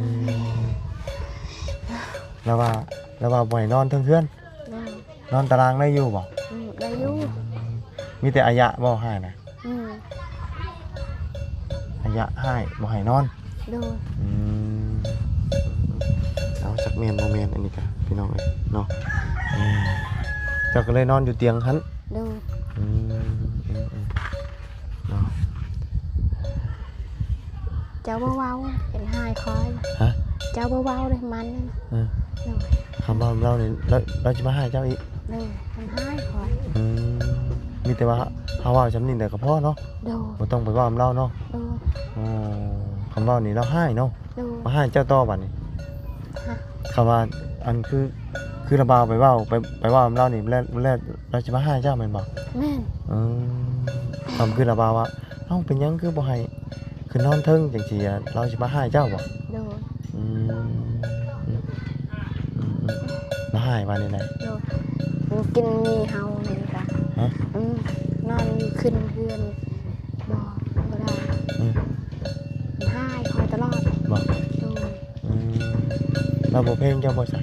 ອີ ລາວວ່າ ລາວວ່າບໍ່ໃຫ້ນອນເທິງເຮືອນ. ໂດຍ. ນອນຕາລາງໄດ້ຢູ່ບໍ່? ອືມ ໄດ້ຢູ່. ອືມ ມີແຕ່ອາຍະບໍ່ຮ້າຍນະ? ອືມ ອາຍະຮ້າຍບໍ່ໃຫ້ນອນ. ໂດຍ. ອືມ ເອົາ ຈັກແມ່ນບໍ່ແມ່ນ ອັນນີ້ກະພີ່ນ້ອງເອີຍເນາະ. ອືມ ເຈົ້າກໍເລີຍນອນຢູ່ຕຽງຫັ້ນ. ໂດຍ. ອືມ ອືມ ອືມ ເນາະ. ເຈົ້າບໍ່ເວົ້າ ເປັນຮ້າຍຂ້ອຍ. ຮະ? ເຈົ້າບໍ່ເວົ້າເດ້ມັນ. ເອີ ໂດຍ. ຄຳເວົ້ານຳລາວນີ້ ລາວ ລາວຊິມາຮ້າຍເຈົ້າອີກ. ໂດຍ ເປັນຮ້າຍຂ້ອຍ. ອືມ ມີແຕ່ວ່າເຮົາເວົ້າຊ່ຳນີ້ແຫຼະກໍພໍເນາະ. ໂດຍ. ບໍ່ຕ້ອງໄປເວົ້ານຳລາວເນາະ. ໂດຍ. ໂອ້ ຄຳເວົ້ານີ້ລາວຮ້າຍເນາະ. ໂດຍ. ມາຮ້າຍເຈົ້າຕໍ່ບາດນີ້. ຮະ? ຄຳວ່າ ອັນຄື ຄືລາວບ່າວໄປເວົ້າ ໄປ ໄປເວົ້ານຳລາວນີ້ ແລ້ວ ແລ້ວລາວຊິມາຮ້າຍເຈົ້າແມ່ນບໍ່? ແມ່ນ. ອືມ ຄຳຄືລາວບ່າວວ່າ ເອົ້າ ເປັນຫຍັງຄືບໍ່ໃຫ້ຂຶ້ນນອນເທິງຈັ່ງຊີ້ ລາວຊິມາຮ້າຍເຈົ້າບໍ່? ໂດຍ. ອືມ ອືມ ອືມ ລາວຮ້າຍວ່າແນວໃດ? ໂດຍ. ກິນໝີ່ເຫົ່ານີ້ກະ ຮະ? ອືມ ນອນຢູ່ຂຶ້ນເຮືອນ ບໍ່ ບໍ່ໄດ້. ອືມ ຮ້າຍຂ້ອຍຕະຫຼອດ. ບໍ່? ໂດຍ. ອືມ ລາວບໍ່ແພງເຈົ້າບໍ່ຊະ? ຮະ?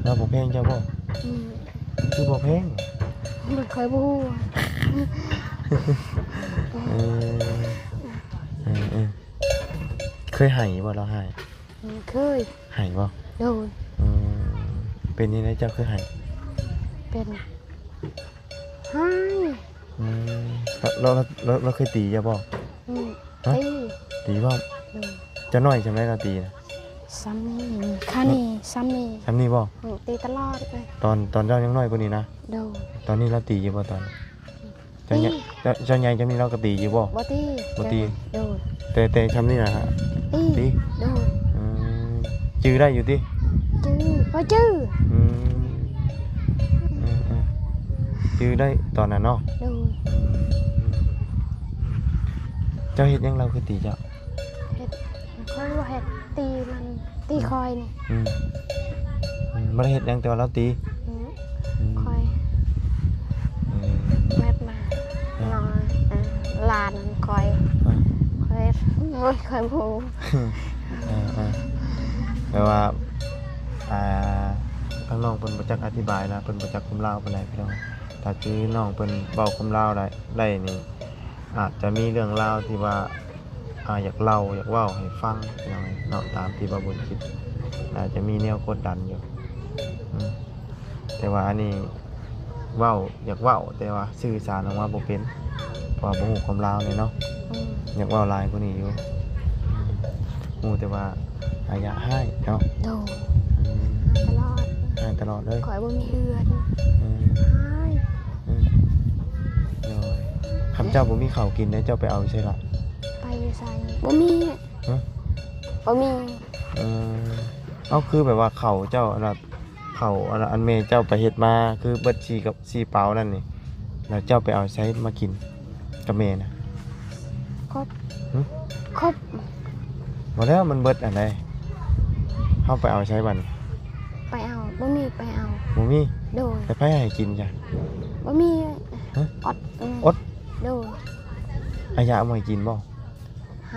ລາວບໍ່ແພງເຈົ້າບໍ່? ອືມ ຄືບໍ່ແພງ? ຂ້ອຍບໍ່ຮູ້. ເອີ ເອີ ເອີ ເຄີຍໄຫ້ບໍ່ລາວຮ້າຍ? ອືມ ເຄີຍ. ໄຫ້ບໍ່? ໂດຍ. ອືມ ເປັນຈັ່ງໃດເຈົ້າຄືໄຫ້? ເປັນ ຮ້າຍ. ອືມ ລາວ ລາວ ລາວ ລາວເຄີຍຕີເຈົ້າບໍ່? ອືມ ຮະ? ຕີ. ຕີບໍ່? ໂດຍ. ເຈົ້ານ້ອຍຊ່ຳໃດລາວຕີນະ? ຊ່ຳນີ້ ຂ້ານີ້ ຊ່ຳນີ້. ຊ່ຳນີ້ບໍ່? ອືມ ຕີຕະຫຼອດເລີຍ. ຕອນ ຕອນເຈົ້າຍັງນ້ອຍກວ່ານີ້ນະ? ໂດຍ. ຕອນນີ້ລາວຕີຢູ່ບໍ່ຕອນ? ເຈົ້າໃຫຍ່ ເຈົ້າ ເຈົ້າໃຫຍ່ຊ່ຳນີ້ລາວກໍຕີຢູ່ບໍ່? ບໍ່ຕີ. ບໍ່ຕີ. ໂດຍ. ແຕ່ ແຕ່ຊ່ຳນີ້ນະ? ຕີ. ຕີ? ໂດຍ. ອືມ ຈື່ໄດ້ຢູ່ຕິ? ຈື່ ພໍຈື່. ອືມ ອືມ ອືມ ຈື່ໄດ້ຕອນນັ້ນເນາະ? ໂດຍ. ເຈົ້າເຮັດຫຍັງລາວຄືຕີເຈົ້າ? ເຮັດ ຂ້ອຍວ່າເຮັດ ຕີມັນ ຕີຂ້ອຍນີ້. ອືມ ອືມ ບໍ່ໄດ້ເຮັດຫຍັງ ແຕ່ວ່າລາວຕີ. ອືມ ອືມ ຂ້ອຍ ອືມ ແບບມາ ເອີ ນ້ອງ ເອີ ຫຼານຂ້ອຍ ເອີ ຂ້ອຍ ໂອ້ຍ ຂ້ອຍບໍ່ ເອີ ເອີ ແບບວ່າ ອ່າ ທາງນ້ອງເພິ່ນບໍ່ຈັກອະທິບາຍນະ ເພິ່ນບໍ່ຈັກຄວາມລາວປານໃດພີ່ນ້ອງ. ຖ້າຄືນ້ອງເພິ່ນເວົ້າຄວາມລາວໄດ້ ໄດ້ນີ້ ອາດຈະມີເລື່ອງລາວທີ່ວ່າ ອ່າ ຢາກເລົ່າ ຢາກເວົ້າໃຫ້ຟັງ ພີ່ນ້ອງເອີຍເນາະ ຕາມທີ່ວ່າບຸນຄິດ ອາດຈະມີແນວກົດດັນຢູ່ ອືມ ແຕ່ວ່າອັນນີ້ເວົ້າ ຢາກເວົ້າ ແຕ່ວ່າສື່ສານອອກມາບໍ່ເປັນ ເພາະວ່າບໍ່ຮູ້ຄວາມລາວນີ້ເນາະ ອືມ ຢາກເວົ້າຫຼາຍກວ່ານີ້ຢູ່ ອືມ ຮູ້ແຕ່ວ່າ ອາຍະຮ້າຍເນາະ. ໂດຍ. ອືມ ຮ້າຍຕະຫຼອດ ຮ້າຍຕະຫຼອດເລີຍ. ຂ້ອຍບໍ່ມີເຮືອນ. ອືມ ຮ້າຍ. ອືມ ໂດຍ. ຄັນເຈົ້າບໍ່ມີເຂົ້າກິນເດ້ ເຈົ້າໄປເອົາຢູ່ໃສລະ? ໄປຢູ່ໃສ? ບໍ່ມີ. ຮະ? ບໍ່ມີ. ເອີ ເອົາ ຄືແບບວ່າເຂົ້າເຈົ້າ ອັນນ່າ ເຂົ້າ ອັນນ່າ ອັນແມ່ເຈົ້າໄປເຮັດມາ ຄືເບິດສີ່ກັບ ສີ່ເປົານັ້ນນີ້ ແລ້ວເຈົ້າໄປເອົາໃສມາກິນກັບແມ່ນະ? ຄົບ. ຫຶ? ຄົບ. ບໍ່ແລ້ວ ມັນເບິດອັນໃດ? ເຮົາໄປເອົາໃສບັດນີ້? ໄປເອົາ ບໍ່ມີ ໄປເອົາ. ບໍ່ມີ? ໂດຍ. ແລ້ວໃຜໃຫ້ກິນຊະ? ບໍ່ມີ. ຮະ? ອົດ. ອືມ ອົດ? ໂດຍ. ອາຍະບໍ່ໃຫ້ກິນບໍ່? ຮ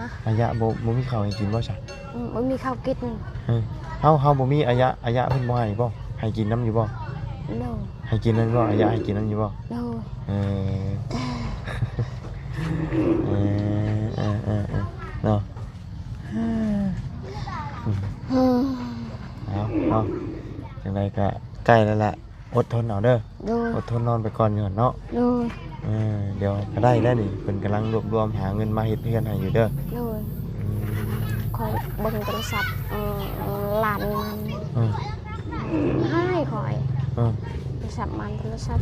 ະ? ອາຍະບໍ່ ບໍ່ມີເຂົ້າໃຫ້ກິນບໍ່ຊະ? ອືມ ບໍ່ມີເຂົ້າກິນ. ເອີ ເຮົາ ເຮົາບໍ່ມີ ອາຍະ ອາຍະເພິ່ນບໍ່ໃຫ້ບໍ່? ໃຫ້ກິນນຳຢູ່ບໍ່? ໂດຍ. ໃຫ້ກິນນຳຢູ່ບໍ່? ອາຍະໃຫ້ກິນນຳຢູ່ບໍ່? ໂດຍ. ເອີ ເອີ ເນາະ. ອືມ ເອົາ ເອົາ ຈັ່ງໃດກະໃກ້ແລ້ວລະ. ອົດທົນເອົາເດີ. ໂດຍ. ອົດທົນນອນໄປກ່ອນຢູ່ຫັ້ນເນາະ. ໂດຍ. ເອີ ດຽວກໍໄດ້ແລ້ວນີ້ ເພິ່ນກຳລັງລວບລວມຫາເງິນມາເຮັດເຮືອນໃຫ້ຢູ່ເດີ. ໂດຍ. ອືມ ຂ້ອຍເບິ່ງໂທລະສັບ ເອີ ຫຼານມັນ ອືມ ໃຫ້ຂ້ອຍ. ເອີ ໂທລະສັບມັນ ໂທລະສັບ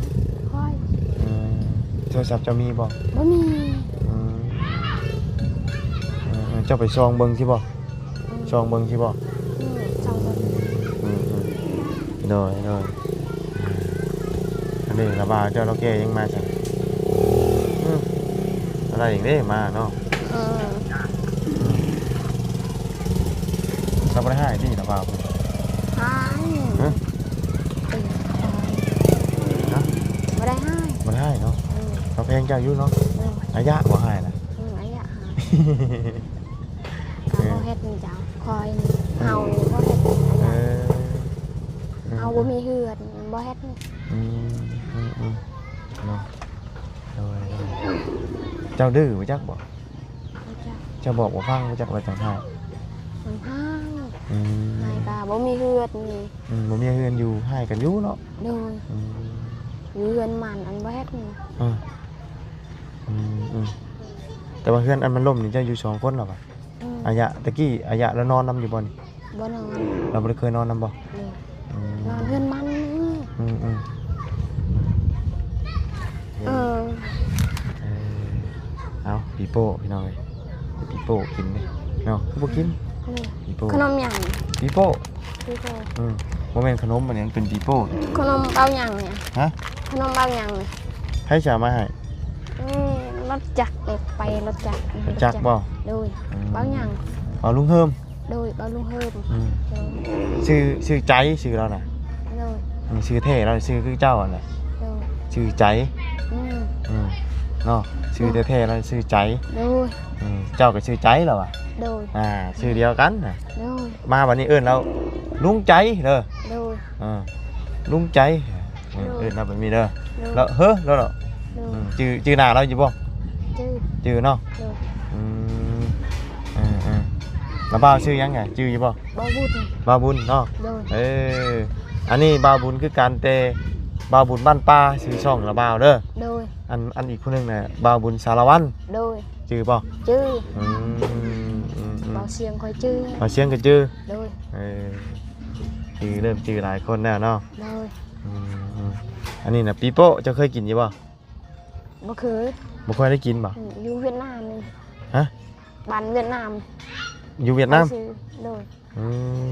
ຂ້ອຍ. ເອີ ໂທລະສັບເຈົ້າມີບໍ່? ບໍ່ມີ. ອືມ ເອີ ເຈົ້າໄປສ່ອງເບິ່ງຊິບໍ່? ອືມ ສ່ອງເບິ່ງຊິບໍ່? ອືມ ສ່ອງເບິ່ງ. ອືມ ອືມ ໂດຍ ໂດຍ. ອັນນີ້ລະບ່າວເຈົ້າລາວແກ່ຍັງມາຊັ້ນ. ອືມ ລາວໄດ້ອີກເດ້ມາເນາະ. ອືມ ອືມ ລາວບໍ່ໄດ້ຮ້າຍຕິລະບ່າວ? ຮ້າຍ. ຮະ? ເອີ ຮ້າຍ. ຮະ? ບໍ່ໄດ້ຮ້າຍ. ບໍ່ໄດ້ຮ້າຍເນາະ. ເອີ ລາວແພງເຈົ້າຢູ່ເນາະ. ເອີ ອາຍະບໍ່ຮ້າຍນະ. ອືມ ອາຍະຮ້າຍ. ເອີ ເຂົາບໍ່ເຮັດນີ້ເຈົ້າ ຂ້ອຍນີ້ ເຮົານີ້ບໍ່ເຮັດ. ເອີ ບໍ່ມີເຮືອນ ບໍ່ເຮັດ. ອືມ ອືມ ອືມ ເນາະ ໂດຍ ໂດຍ. ເຈົ້າດື້ບໍ່ຈັກບໍ່? ບໍ່ຈັກ. ເຈົ້າບອກບໍ່ຟັງ ບໍ່ຈັກ ແລ້ວຈັ່ງຮ້າຍ. ມັນຮ້າຍ. ອືມ ຮ້າຍກະບໍ່ມີເຮືອນນີ້. ອືມ ບໍ່ມີເຮືອນຢູ່ ຮ້າຍກັນຢູ່ເນາະ. ໂດຍ. ອືມ ຢູ່ເຮືອນມັນ ອັນບໍ່ເຮັດນີ້. ເອີ ອືມ ອືມ ແຕ່ວ່າເຮືອນອັນມັນລົ້ມນີ້ ເຈົ້າຢູ່ສອງຄົນລະຫວາ? ອືມ ອາຍະ ຕະກີ້ອາຍະລາວນອນນຳຢູ່ບໍ່ນີ້? ບໍ່ນອນ. ລາວບໍ່ໄດ້ເຄີຍນອນນຳບໍ່? ໂດຍ. ອືມ ນອນເຮືອນມັນ. ອືມ ອືມ ເອີ ເອີ ເອົາ ປີໂປ້ ພີ່ນ້ອງເອີຍ ປີໂປ້ກິນເດ້ເນາະ. ຄືບໍ່ກິນ? ໂດຍ. ປີໂປ້ ຂະໜົມຫຍັງ? ປີໂປ້ ປີໂປ້. ອືມ ບໍ່ແມ່ນຂະໜົມ ອັນນີ້ມັນເປັນປີໂປ້. ຂະໜົມເປົ່າຫຍັງນີ້? ຮະ? ຂະໜົມເປົ່າຫຍັງນີ້? ໃຜຈະເອົາມາໃຫ້? ເອີ ລົດຈັກນີ້ ໄປລົດຈັກ. ລົດຈັກບໍ່? ໂດຍ. ອືມ ເປົ່າຫຍັງ? ເປົ່າລຸງເຮີມ. ໂດຍ ເປົ່າລຸງເຮີມ. ອືມ ໂດຍ. ຊື່ ຊື່ໃຈ ຊື່ລາວນະ? ໂດຍ. ອືມ ຊື່ແທ້ລາວ ຊື່ຄືເຈົ້າຫັ້ນນະ? ໂດຍ. ຊື່ໃຈ. ອືມ ອືມ ເນາະ ຊື່ແທ້ໆລາວຊື່ໃຈ. ໂດຍ. ອືມ ເຈົ້າກໍຊື່ໃຈລະຫວາ? ໂດຍ. ອ່າ ຊື່ດຽວກັນນະ. ໂດຍ. ມາບັດນີ້ເອີ້ນລາວລຸງໃຈເດີ. ໂດຍ. ເອີ ລຸງໃຈ ເອີ້ນລາວແບບນີ້ເດີ. ໂດຍ. ລະເຮີລະເນາະ. ໂດຍ. ອືມ ຈື່ ຈື່ໜ້າລາວຢູ່ບໍ່? ຈື່ ຈື່ເນາະ. ໂດຍ. ອືມ ເອີໆ ລະບ່າວຊື່ຫຍັງ ຈື່ຢູ່ບໍ່? ບ່າວບຸນ. ບ່າວບຸນເນາະ. ໂດຍ. ເອີ ອັນນີ້ບ່າວບຸນຄືກັນ ແຕ່ບ່າວບຸນບ້ານປ່າ ຊື່ຊ່ອງລະບ່າວເດີ. ໂດຍ. ອັນ ອັນອີກຜູ້ໜຶ່ງນະ ບ່າວບຸນສາລະວັນ. ໂດຍ. ຈື່ບໍ່? ຈື່. ອືມ ອືມ ອືມ ບ່າວຊຽງຂ້ອຍຈື່. ບ່າວຊຽງກໍຈື່. ໂດຍ. ເອີ ຈື່ ເລີ່ມຈື່ຫຼາຍຄົນແລ້ວເນາະ. ໂດຍ. ອືມ ອືມ ອັນນີ້ນະ ປີໂປ້ ເຈົ້າເຄີຍກິນຢູ່ບໍ່? ບໍ່ເຄີຍ. ບໍ່ຄ່ອຍໄດ້ກິນບໍ່? ອືມ ຢູ່ຫວຽດນາມນີ້. ຮະ? ບ້ານຫວຽດນາມ. ຢູ່ຫວຽດນາມ? ໂດຍ. ອືມ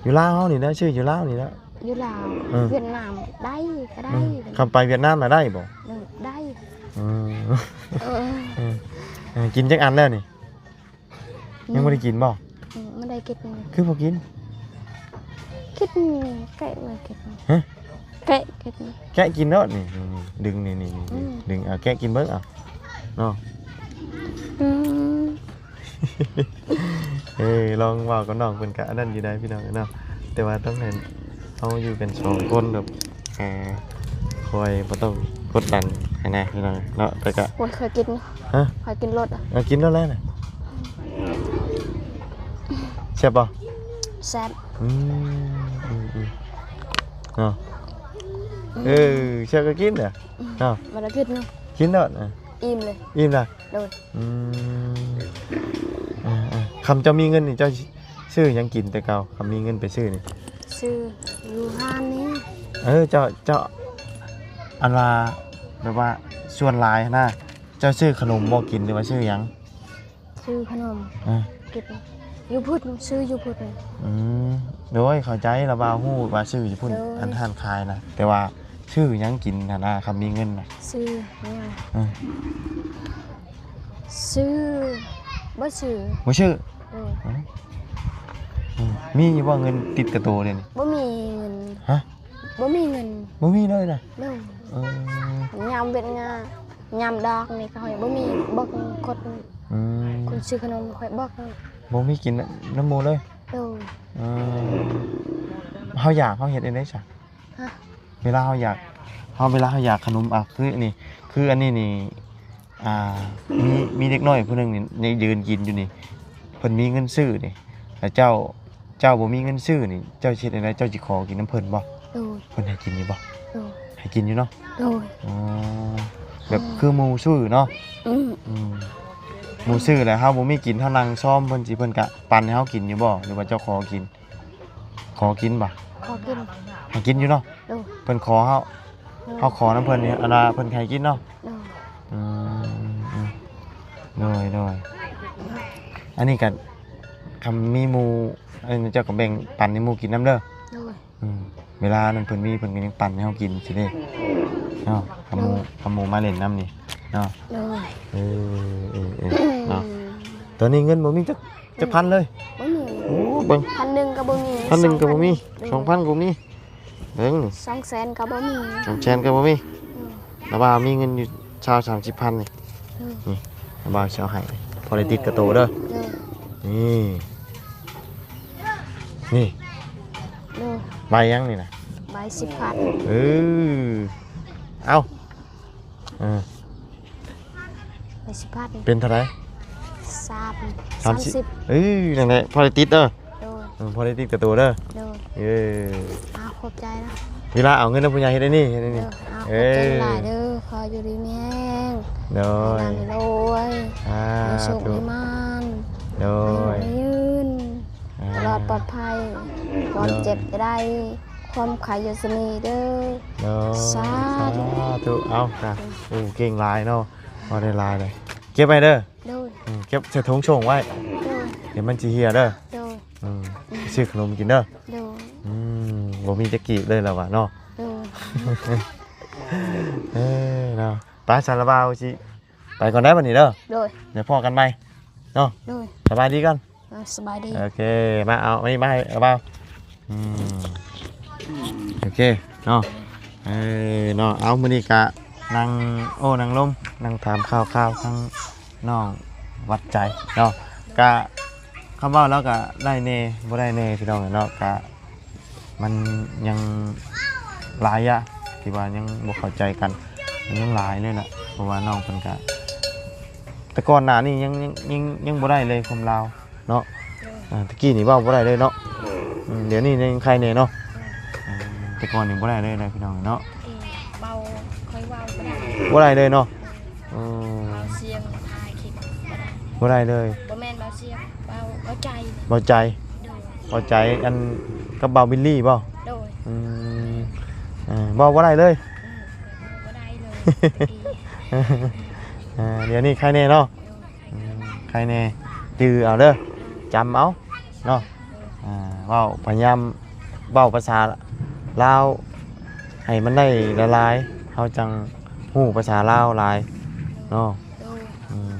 ຢູ່ລາວເຮົານີ້ແຫຼະ ຊື່ຢູ່ລາວນີ້ແຫຼະ. ຢູ່ລາວ. ເອີ ຫວຽດນາມໄດ້ກໍໄດ້. ອືມ ຄັນໄປຫວຽດນາມນະໄດ້ບໍ່? ໂດຍ ໄດ້. ອືມ ເອີ ເອີ ເອີ ກິນຈັກອັນແລ້ວນີ້? ຍັງບໍ່ໄດ້ກິນບໍ່? ອືມ ບໍ່ໄດ້ກິນ. ຄືບໍ່ກິນ? ກິນ ແກະມາກິນ. ຮະ? ແກະກິນ. ແກະກິນໂລດນີ້ ນີ້ ນີ້ ດຶງນີ້ ນີ້ ນີ້ ອືມ ດຶງ ເອົາແກະກິນເບິ່ງ ເອົາເນາະ. ອືມ ເອີ ລອງເວົ້າກັບນ້ອງເພິ່ນກະອັນນັ້ນຢູ່ໄດ໋ພີ່ນ້ອງເນາະ ແຕ່ວ່າຕ້ອງໃຫ້ເຮົາຢູ່ກັນສອງຄົນແບບ ອ່າ ຄ່ອຍບໍ່ຕ້ອງກົດດັນຫັ້ນນະພີ່ນ້ອງເນາະ. ແຕ່ກະ ໂອ້ຍ ຂ້ອຍກິນ. ຮະ? ຂ້ອຍກິນໂລດ. ເອີ ກິນໂລດແລ້ວນະ. ແຊບບໍ່? ແຊບ. ອືມ ອືມ ອືມ ເນາະ. ເອີ ແຊບກໍກິນເດີເນາະ. ບໍ່ໄດ້ກິນເນາະ. ກິນໂລດ. ເອີ ອີ່ມເລີຍ. ອີ່ມລະ? ໂດຍ. ອືມ ເອີໆ ຄັນເຈົ້າມີເງິນນີ້ ເຈົ້າຊື້ຫຍັງກິນແຕ່ເກົ່າ? ຄັນມີເງິນໄປຊື້ນີ້ ຊື້ຢູ່ຮ້ານນີ້. ເອີ ເຈົ້າ ເຈົ້າ ອັນວ່າ ແບບວ່າສ່ວນຫຼາຍຫັ້ນນະ ເຈົ້າຊື້ຂະໜົມບໍ່ກິນ ຫຼືວ່າຊື້ຫຍັງ? ຊື້ຂະໜົມ. ເອີ ກິນຢູ່ພຸ້ນ ຊື້ຢູ່ພຸ້ນ. ອືມ ໂດຍ ເຂົ້າໃຈລະ ບ່າວຮູ້ວ່າຊື້ຢູ່ພຸ້ນ. ໂດຍ. ອັນຮ້ານຂາຍນະ ແຕ່ວ່າຊື້ຫຍັງກິນຫັ້ນນະ ຄັນມີເງິນນະ? ຊື້ຫຍັງ? ເອີ ຊື້ ບໍ່ຊື້. ບໍ່ຊື້? ໂດຍ. ອືມ ອືມ ມີຢູ່ບໍ່ເງິນຕິດກະໂຕດຽວນີ້? ບໍ່ມີເງິນ. ຮະ? ບໍ່ມີເງິນ. ບໍ່ມີເລີຍນະ? ໂດຍ. ເອີ ຍາມເວັນງາ ຍາມດອກນີ້ຂ້ອຍບໍ່ມີ ບໍ່ຄົນ. ອືມ ຄົນຊື້ຂະໜົມຂ້ອຍບໍ່. ບໍ່ມີກິນນຳໝູ່ເລີຍ? ໂດຍ. ເອີ ເຮົາຢາກ ເຮົາເຮັດຈັ່ງໃດຊະ? ຮະ? ເວລາເຮົາຢາກ ເຮົາ ເວລາເຮົາຢາກຂະໜົມ ອາ ຄືອັນນີ້ ຄືອັນນີ້ນີ້ ອ່າ ມີ ມີເດັກນ້ອຍຜູ້ໜຶ່ງນີ້ ໃນຢືນກິນຢູ່ນີ້ ເພິ່ນມີເງິນຊື້ນີ້ ແລ້ວເຈົ້າ ເຈົ້າບໍ່ມີເງິນຊື້ນີ້ ເຈົ້າຊິເຮັດຈັ່ງໃດ? ເຈົ້າຊິຂໍກິນນຳເພິ່ນບໍ່? ໂດຍ. ເພິ່ນໃຫ້ກິນຢູ່ບໍ່? ໂດຍ. ໃຫ້ກິນຢູ່ເນາະ? ໂດຍ. ອໍ ແບບຄືໝູ່ຊື້ເນາະ? ອືມ ອືມ ໝູ່ຊື້ແລ້ວເຮົາບໍ່ມີກິນ ເຮົານັ່ງຊອມເພິ່ນ ຊິເພິ່ນກະປັນໃຫ້ເຮົາກິນຢູ່ບໍ່ ຫຼືວ່າເຈົ້າຂໍກິນ? ຂໍກິນບໍ່? ຂໍກິນ. ໃຫ້ກິນຢູ່ເນາະ? ໂດຍ. ເພິ່ນຂໍເຮົາ ໂດຍ ເຮົາຂໍນຳເພິ່ນນີ້ ອັນວ່າເພິ່ນໃຫ້ກິນເນາະ? ໂດຍ. ອືມ ອືມ ໂດຍ ໂດຍ. ອັນນີ້ກະ ຄັນມີໝູ່ ອັນນີ້ເຈົ້າກະແບ່ງປັນໃຫ້ໝູ່ກິນນຳເດີ. ໂດຍ. ອືມ ເວລານັ້ນເພິ່ນມີ ເພິ່ນກະຍັງປັນໃຫ້ເຮົາກິນຊີ້ເດ້ເນາະ. ຄັນໝູ່ ໂດຍ ຄັນໝູ່ມາຫຼິ້ນນຳນີ້ເນາະ. ໂດຍ. ເອີ ເອີ ເອີ ເນາະ. ຕອນນີ້ເງິນບໍ່ມີຈັກ ຈັກພັນເລີຍ? ບໍ່ມີ. ໂອ້ ເບິ່ງ ພັນໜຶ່ງກໍບໍ່ມີ ພັນໜຶ່ງກໍບໍ່ມີ ສອງພັນ ສອງພັນກໍບໍ່ມີ. ເບິ່ງນີ້ ສອງແສນກໍບໍ່ມີ ສອງແສນກໍບໍ່ມີ. ອືມ ລະວ່າມີເງິນຢູ່ຊາວ ສາມສິບພັນນີ້. ອືມ ນີ້ ລະວ່າຊິເອົາໃຫ້ ພໍໄດ້ຕິດກະໂຕເດີ. ໂດຍ. ນີ້ ນີ້ ໂດຍ ໃບຫຍັງນີ້ນະ? ໃບສິບພັນ. ເອີ ເອົ້າ ເອີ ໃບສິບພັນ ເປັນເທົ່າໃດ? ສາມ ສາມສິບ ສາມສິບ. ເອີ ນັ້ນແຫຼະ ພໍໄດ້ຕິດເດີ. ໂດຍ. ອືມ ພໍໄດ້ຕິດກະໂຕເດີ. ໂດຍ. ເອີ ອ້າວ ຂອບໃຈນະ. ເວລາເອົາເງິນນຳຜູ້ໃຫຍ່ເຮັດໄດ້ນີ້ ເຮັດໄດ້ນີ້. ໂດຍ. ອ້າວ ເອີ ຂອບໃຈຫຼາຍເດີ. ຂໍຢູ່ດີມີແຮງ. ໂດຍ. ໃຫ້ລ່ຳໃຫ້ລວຍ. ສາທຸ. ໃຫ້ໂຊກໃຫ້ໝານ. ໂດຍ. ໃຫ້ອາຍຸໝັ້ນຍືນ. ອ່າ ຕະຫຼອດປອດໄພ. ຄວາມເຈັບ ໂດຍ ຢ່າໄດ້ ຄວາມໄຂ້ຢ່າສະໜີເດີ. ໂດຍ. ສາທຸ ສາທຸ. ເອົ້າ ໂອ້ ເກັ່ງຫຼາຍເນາະ. ເວົ້າໄດ້ຫຼາຍເລີຍ. ເກັບໄວ້ເດີ. ໂດຍ. ອືມ ເກັບໃສ່ຖົງໂຊ່ງໄວ້. ໂດຍ. ດຽວມັນຊິເຫ່ຍເດີ. ໂດຍ. ອືມ ຊື້ຂະໜົມກິນເດີ. ໂດຍ. ອືມ ບໍ່ມີຈັກກີບເລີຍລະວ່າເນາະ. ໂດຍ. ເອີ ເນາະ ໄປ ສາລະບ່າວ ຊິໄປກ່ອນໄດ໋ບັດນີ້ເດີ. ໂດຍ. ດຽວພໍ້ກັນໃໝ່ເນາະ. ໂດຍ. ສະບາຍດີກ່ອນ. ເອີ ສະບາຍດີ. ໂອເຄ ມາ ເອົາ ນີ້ມາໃຫ້ລະບ່າວ. ອືມ ໂອເຄເນາະ. ເອີ ເນາະ ເອົາ ມື້ນີ້ກະນັ່ງໂອ້ນັ່ງລົມ ນັ່ງຖາມຂ່າວໆ ທາງນ້ອງຫວັດໃຈເນາະ. ກະຄຳເວົ້າລາວກະໄດ້ແດ່ ບໍ່ໄດ້ແດ່ ພີ່ນ້ອງເອີຍເນາະ. ກະມັນຍັງຫຼາຍຢ່າງທີ່ວ່າຍັງບໍ່ເຂົ້າໃຈກັນ ມັນຍັງຫຼາຍເລີຍລະ ເພາະວ່ານ້ອງເພິ່ນກະ ແຕ່ກ່ອນໜ້ານີ້ຍັງ ຍັງ ຍັງ ຍັງບໍ່ໄດ້ເລີຍຄວາມລາວເນາະ. ໂດຍ. ອ່າ ຕະກີ້ນີ້ເວົ້າບໍ່ໄດ້ເລີຍເນາະ. ໂດຍ. ອືມ ດຽວນີ້ຍັງໄຄແດ່ເນາະ. ໂດຍ. ອືມ ແຕ່ກ່ອນນີ້ບໍ່ໄດ້ເລີຍນະ ພີ່ນ້ອງເນາະ. ເອີ ເວົ້າ ຂ້ອຍເວົ້າບໍ່ໄດ້ ບໍ່ໄດ້ເລີຍເນາະ. ໂດຍ. ໂອ້ ເວົ້າສຽງຖ່າຍຄລິບບໍ່ໄດ້ ບໍ່ໄດ້ເລີຍ. ບໍ່ແມ່ນເວົ້າສຽງ ເວົ້າ ເວົ້າໃຈ ເວົ້າໃຈ. ໂດຍ. ເວົ້າໃຈ ອັນ ກັບບ່າວບິນລີບໍ່? ໂດຍ. ອືມ ເອີ ເວົ້າບໍ່ໄດ້ເລີຍ. ອືມ ເວົ້າບໍ່ໄດ້ເລີຍ ຕະກີ້. ເອີ ດຽວນີ້ໄຄແດ່ເນາະ. ໂດຍ. ອືມ ໄຄແດ່ ຈື່ເອົາເດີ ຈຳເອົາເນາະ. ອ່າ ເວົ້າ ພະຍາຍາມເວົ້າພາສາລາວໃຫ້ມັນໄດ້ຫຼາຍໆ ເຮົາຈັ່ງຮູ້ພາສາລາວຫຼາຍເນາະ. ໂດຍ. ອືມ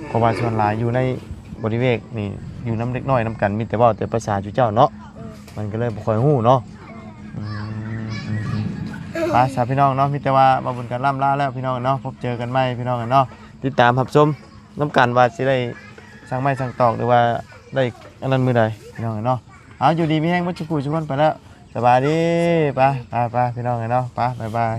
ເພາະວ່າສ່ວນຫຼາຍຢູ່ໃນບໍລິເວນນີ້ ຢູ່ນຳເດັກນ້ອຍນຳກັນ ມີແຕ່ເວົ້າແຕ່ພາສາຈຸເຈົ້າເນາະ. ໂດຍ. ມັນກໍເລີຍບໍ່ຄ່ອຍຮູ້ເນາະ. ໂດຍ. ອືມ ອືມ ອືມ ໄປຊະ ພີ່ນ້ອງເນາະ. ມີແຕ່ວ່າບ່າວບຸນກໍລ່ຳລາແລ້ວ ພີ່ນ້ອງເນາະ. ພົບເຈີກັນໃໝ່ ພີ່ນ້ອງເນາະ. ຕິດຕາມຮັບຊົມ ນຳກັນວ່າຊິໄດ້ສັ່ງໄມ້ສັ່ງຕອກ ຫຼືວ່າໄດ້ອັນນັ້ນມື້ໃດ ພີ່ນ້ອງເອີຍເນາະ. ເອົາ ຢູ່ດີມີແຮງເບິດສູ່ຜູ້ສູ່ຄົນ ໄປແລ້ວ ສະບາຍດີ. ໄປ ໄປ ໄປ ພີ່ນ້ອງເອີຍເນາະ. ໄປ ບາຍບາຍ.